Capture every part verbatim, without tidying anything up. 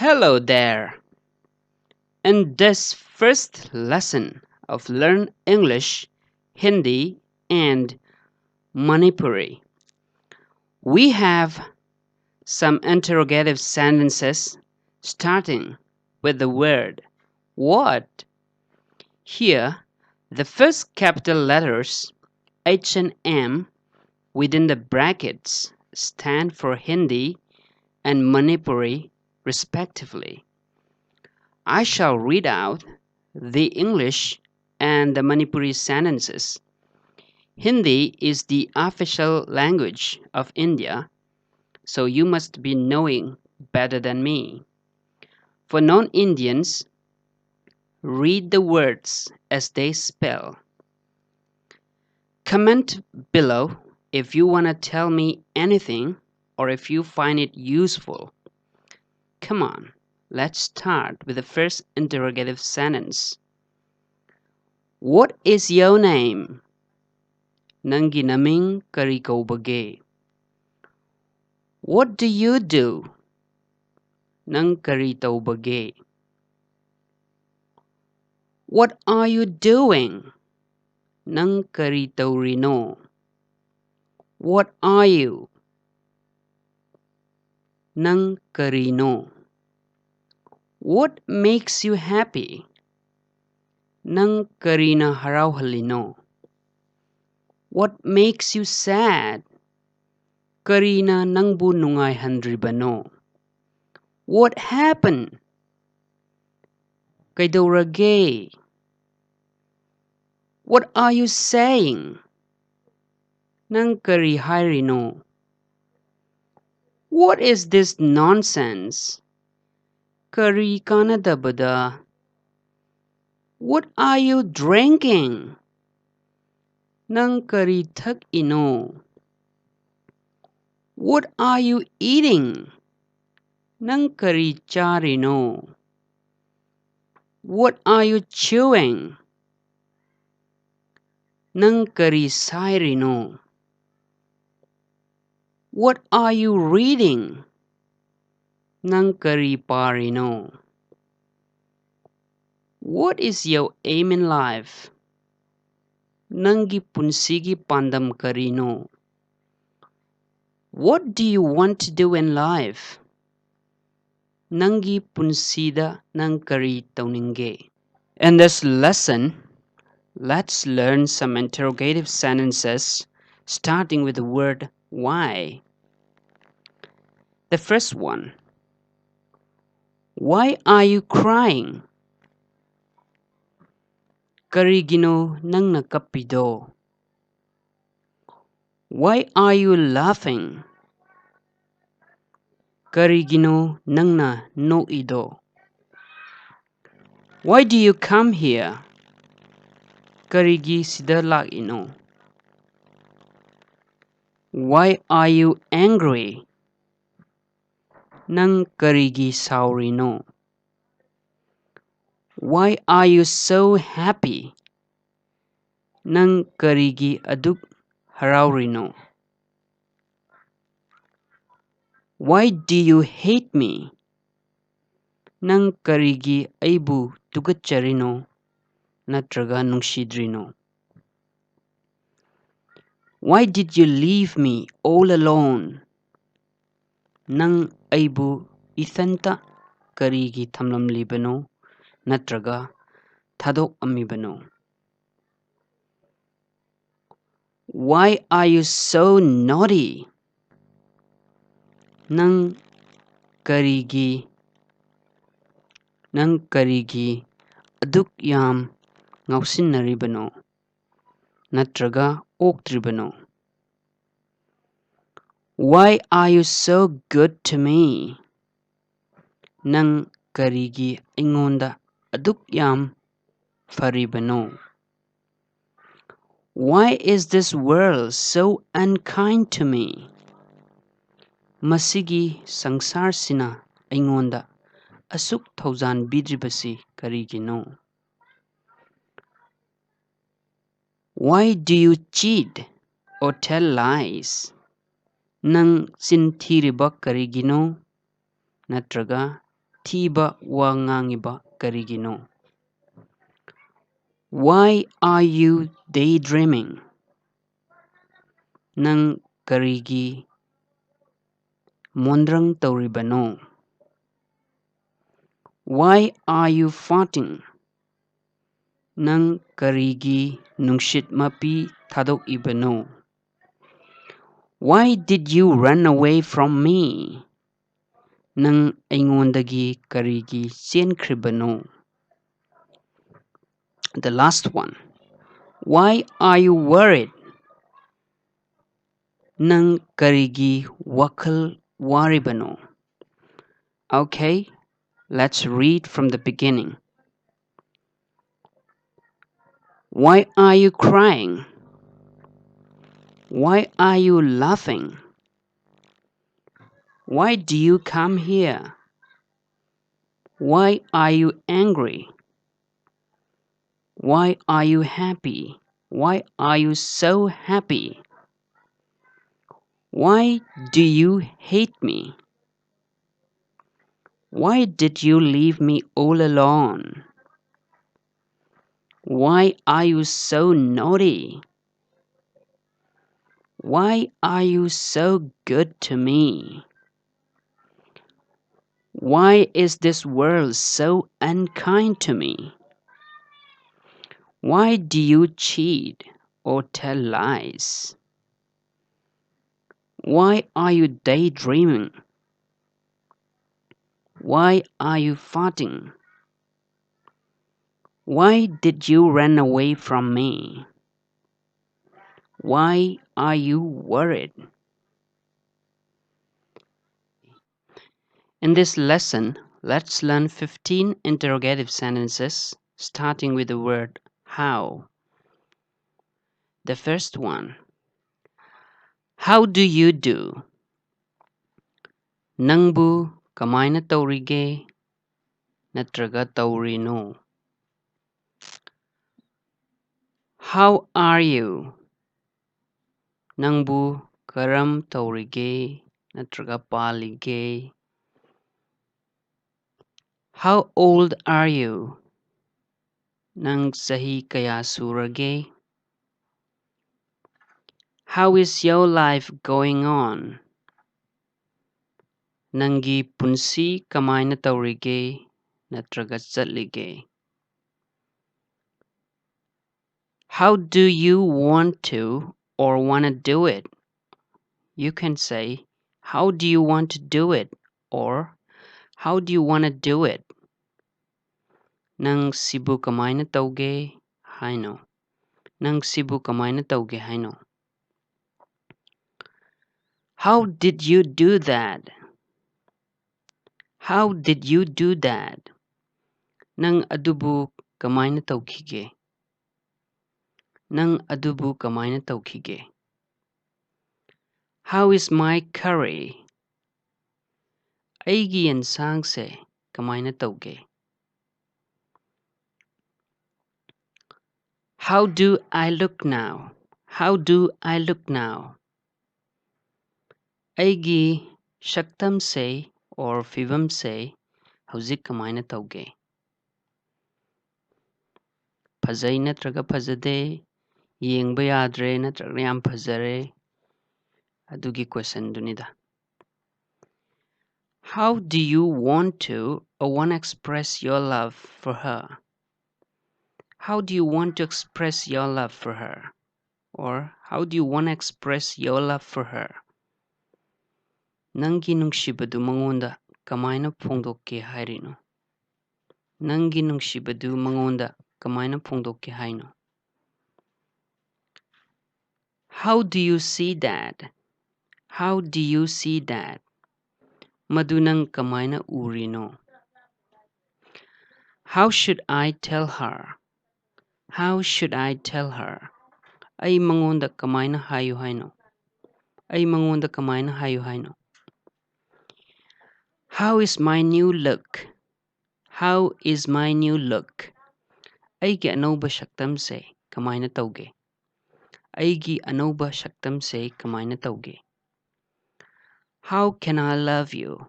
Hello there. In this first lesson of Learn English, Hindi, and Manipuri, we have some interrogative sentences starting with the word what. Here, the first capital letters H and M within the brackets stand for Hindi and Manipuri respectively. I shall read out the English and the Manipuri sentences. Hindi is the official language of India, so you must be knowing better than me. For non-Indians, read the words as they spell. Comment below if you want to tell me anything or if you find it useful. Come on, let's start with the first interrogative sentence. What is your name? ꯅꯪꯒꯤ ꯅꯃꯤꯡ ꯀꯔꯤ ꯀꯧꯕꯒꯦ? What do you do? ꯅꯪ ꯀꯔꯤ ꯇꯧꯕꯒꯦ? What are you doing? ꯅꯪ ꯀꯔꯤ ꯇꯧꯔꯤꯅꯣ? What are you? ꯅꯪ ꯀꯔꯤꯅꯣ? What makes you happy? ꯅꯪ ꯀꯔꯤꯅ ꯍꯔꯥꯎꯍꯜꯂꯤꯅꯣ? What makes you sad? ꯀꯔꯤꯅ ꯅꯪꯕꯨ ꯅꯨꯡꯉꯥꯏꯍꯟꯗ꯭ꯔꯤꯕꯅꯣ? What happened? ꯀꯩꯗꯧꯔꯒꯦ? What are you saying? ꯅꯪ ꯀꯔꯤ ꯍꯥꯏꯔꯤꯅꯣ? What is this nonsense? ꯀꯔꯤ ꯀꯥꯟꯅꯗꯕꯗ? What are you drinking? ꯅꯪ ꯀꯔꯤ ꯊꯛꯏꯅꯣ? What are you eating? ꯅꯪ ꯀꯔꯤ ꯆꯥꯔꯤꯅꯣ? What are you chewing? ꯅꯪ ꯀꯔꯤ ꯁꯥꯏꯔꯤꯅꯣ? What are you reading? ꯅꯪ ꯀꯔꯤ ꯄꯥꯔꯤꯅꯣ? What is your aim in life? ꯅꯪꯒꯤ ꯄꯨꯟꯁꯤꯒꯤ ꯄꯥꯟꯗꯝ ꯀꯔꯤꯅꯣ? What do you want to do in life? ꯅꯪꯒꯤ ꯄꯨꯟꯁꯤꯗ ꯅꯪ ꯀꯔꯤ ꯇꯧꯅꯤꯡꯒꯦ? In this lesson, let's learn some interrogative sentences starting with the word why. The first one. Why are you crying? ꯀꯔꯤꯒꯤꯅꯣ ꯅꯪꯅ ꯀꯞꯄꯤꯗꯣ? Why are you laughing? ꯀꯔꯤꯒꯤꯅꯣ ꯅꯪꯅ ꯅꯣꯛꯏꯗꯣ? Why do you come here? ꯀꯔꯤꯒꯤ ꯁꯤꯗ ꯂꯥꯛꯏꯅꯣ? Why are you angry? ꯅꯪ ꯀꯔꯤꯒꯤ ꯁꯥꯎꯔꯤꯅꯣ? Why are you so happy? ꯅꯪ ꯀꯔꯤꯒꯤ ꯑꯗꯨꯛ ꯍꯔꯥꯎꯔꯤꯅꯣ? Why do you hate me? ꯅꯪ ꯀꯔꯤꯒꯤ ꯑꯩꯕꯨ ꯇꯨꯀꯠꯆꯔꯤꯅꯣ ꯅꯠꯇ꯭ꯔꯒ ꯅꯨꯡꯁꯤꯗ꯭ꯔꯤꯅꯣ? Why did you leave me all alone? ꯅꯪ ꯑꯩꯕꯨ ꯏꯊꯟꯇ ꯀꯔꯤꯒꯤ ꯊꯝꯂꯝꯂꯤꯕꯅꯣ ꯅꯠꯇ꯭ꯔꯒ ꯊꯥꯗꯣꯛꯑꯝꯃꯤꯕꯅꯣ? Why are you so naughty? ꯅꯪ ꯀꯔꯤꯒꯤ ꯅꯪ ꯀꯔꯤꯒꯤ ꯑꯗꯨꯛ ꯌꯥꯝ ꯉꯥꯎꯁꯤꯟꯅꯔꯤꯕꯅꯣ ꯅꯠꯇ꯭ꯔꯒ ꯑꯣꯛꯇ꯭ꯔꯤꯕꯅꯣ? Why are you so good to me? ꯅꯪ ꯀꯔꯤꯒꯤ ꯑꯩꯉꯣꯟꯗ ꯑꯗꯨꯛ ꯌꯥꯝ ꯐꯔꯤꯕꯅꯣ? Why is this world so unkind to me? ꯃꯁꯤꯒꯤ ꯁꯪꯁꯥꯔꯁꯤꯅ ꯑꯩꯉꯣꯟꯗ ꯑꯁꯨꯛ ꯊꯧꯖꯥꯟꯕꯤꯗ꯭ꯔꯤꯕꯁꯤ ꯀꯔꯤꯒꯤꯅꯣ? Why do you cheat or tell lies? ꯅꯪ ꯆꯤꯟ ꯊꯤꯔꯤꯕ ꯀꯔꯤꯒꯤꯅꯣ? ꯅꯠꯇ꯭ꯔꯒ ꯊꯤꯕ ꯋꯥ ꯉꯥꯡꯉꯤꯕ ꯀꯔꯤꯒꯤꯅꯣ? Why are you daydreaming? ꯅꯪ ꯀꯔꯤꯒꯤ ꯃꯣꯟꯗ꯭ꯔꯪ ꯇꯧꯔꯤꯕꯅꯣ? Why are you farting? ꯅꯪ ꯀꯔꯤꯒꯤ ꯅꯨꯡꯁꯤꯠ ꯃꯄꯤ ꯊꯥꯗꯣꯛꯏꯕꯅꯣ? Why did you run away from me? ꯅꯪ ꯑꯩꯉꯣꯟꯗꯒꯤ ꯀꯔꯤꯒꯤ ꯆꯦꯟꯈ꯭ꯔꯤꯕꯅꯣ? The last one. Why are you worried? ꯅꯪ ꯀꯔꯤꯒꯤ ꯋꯥꯈꯜ ꯋꯥꯔꯤꯕꯅꯣ? Okay, let's read from the beginning. Why are you crying? Why are you laughing? Why do you come here? Why are you angry? Why are you happy? Why are you so happy? Why do you hate me? Why did you leave me all alone? Why are you so naughty? Why are you so good to me? Why is this world so unkind to me? Why do you cheat or tell lies? Why are you daydreaming? Why are you farting? Why did you run away from me? Why are you worried? In this lesson, let's learn fifteen interrogative sentences, starting with the word how. The first one. How do you do? ꯅꯪꯕꯨ ꯀꯃꯥꯏꯅ ꯇꯧꯔꯤꯒꯦ? ꯅꯠꯇ꯭ꯔꯒ ꯇꯧꯔꯤꯅꯣ? How are you? ꯅꯪꯕꯨ ꯀꯔꯝ ꯇꯧꯔꯤꯒꯦ? ꯅꯠꯇ꯭ꯔꯒ ꯄꯥꯜꯂꯤꯒꯦ? How old are you? ꯅꯪ ꯆꯍꯤ ꯀꯌꯥ ꯁꯨꯔꯒꯦ? How is your life going on? ꯅꯪꯒꯤ ꯄꯨꯟꯁꯤ ꯀꯃꯥꯏꯅ ꯇꯧꯔꯤꯒꯦ ꯅꯠꯇ꯭ꯔꯒ ꯆꯠꯂꯤꯒꯦ? How do you want to or want to do it? You can say, "How do you want to do it?" or "How do you want to do it?" ꯅꯪ ꯁꯤꯕꯨ ꯀꯃꯥꯏꯅ ꯇꯧꯒꯦ ꯍꯥꯏꯅꯣ? ꯅꯪ ꯁꯤꯕꯨ ꯀꯃꯥꯏꯅ ꯇꯧꯒꯦ ꯍꯥꯏꯅꯣ? How did you do that? How did you do that? ꯅꯪ ꯑꯗꯨꯕꯨ ꯀꯃꯥꯏꯅ ꯇꯧꯈꯤꯒꯦ? ꯅꯪ ꯑꯗꯨꯕꯨ ꯀꯃꯥꯏꯅ ꯇꯧꯈꯤꯒꯦ? How is my curry? ꯑꯩꯒꯤ ꯌꯦꯟꯁꯥꯡꯁꯦ ꯀꯃꯥꯏꯅ ꯇꯧꯒꯦ? How do I look now? How do I look now? ꯑꯩꯒꯤ ꯁꯛꯇꯝꯁꯦ or ꯐꯤꯕꯝꯁꯦ ꯍꯧꯖꯤꯛ ꯀꯃꯥꯏꯅ ꯇꯧꯒꯦ? ꯐꯖꯩ ꯅꯠꯇ꯭ꯔꯒ ꯐꯖꯗꯦ? ꯌꯦꯡꯕ ꯌꯥꯗ꯭ꯔꯦ ꯅꯠꯇ꯭ꯔꯒꯅ ꯌꯥꯝ ꯐꯖꯔꯦ? ꯑꯗꯨꯒꯤ questionꯗꯨꯅꯤꯗ꯫ How do you want to or want to express your love for her? How do you want to express your love for her? Or how do you want to express your love for her? ꯅꯪꯒꯤ ꯅꯨꯡꯁꯤꯕꯗꯨ ꯃꯉꯣꯟꯗ ꯀꯃꯥꯏꯅ ꯐꯣꯡꯗꯣꯛꯀꯦ ꯍꯥꯏꯔꯤꯅꯣ? ꯅꯪꯒꯤ ꯅꯨꯡꯁꯤꯕꯗꯨ ꯃꯉꯣꯟꯗ ꯀꯃꯥꯏꯅ ꯐꯣꯡꯗꯣꯛꯀꯦ ꯍꯥꯏꯅꯣ? How do you see that? How do you see that? ꯃꯗꯨ ꯅꯪ ꯀꯃꯥꯏꯅ ꯎꯔꯤꯅꯣ? How should I tell her? How should I tell her? ꯑꯩ ꯃꯉꯣꯟꯗ ꯀꯃꯥꯏꯅ ꯍꯥꯏꯌꯨ ꯍꯥꯏꯅꯣ? ꯑꯩ ꯃꯉꯣꯟꯗ ꯀꯃꯥꯏꯅ ꯍꯥꯏꯌꯨ ꯍꯥꯏꯅꯣ? How is my new look? How is my new look? ꯑꯩꯒꯤ ꯑꯅꯧꯕ ꯁꯛꯇꯝꯁꯦ ꯀꯃꯥꯏꯅ ꯇꯧꯒꯦ? ꯑꯩꯒꯤ ꯑꯅꯧꯕ ꯁꯛꯇꯝꯁꯦ ꯀꯃꯥꯏꯅ ꯇꯧꯒꯦ? How can I love you?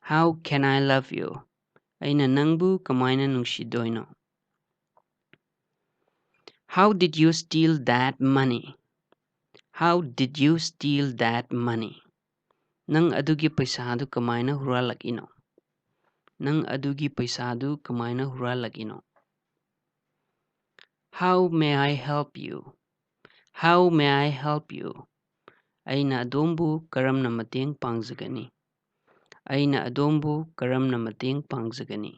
How can I love you? ꯑꯩꯅ ꯅꯪꯕꯨ ꯀꯃꯥꯏꯅ ꯅꯨꯡꯁꯤꯗꯣꯏꯅꯣ? How did you steal that money? How did you steal that money? ꯅꯪ ꯑꯗꯨꯒꯤ ꯄꯩꯁꯥꯗꯨ ꯀꯃꯥꯏꯅ ꯍꯨꯔꯥꯜꯂꯛꯏꯅꯣ? ꯅꯪ ꯑꯗꯨꯒꯤ ꯄꯩꯁꯥꯗꯨ ꯀꯃꯥꯏꯅ ꯍꯨꯔꯥꯜꯂꯛꯏꯅꯣ? How may I help you? How may I help you? ꯑꯩꯅ ꯑꯗꯣꯝꯕꯨ ꯀꯔꯝꯅ ꯃꯇꯦꯡ ꯄꯥꯡꯖꯒꯅꯤ? ꯑꯩꯅ ꯑꯗꯣꯝꯕꯨ ꯀꯔꯝꯅ ꯃꯇꯦꯡ ꯄꯥꯡꯖꯒꯅꯤ?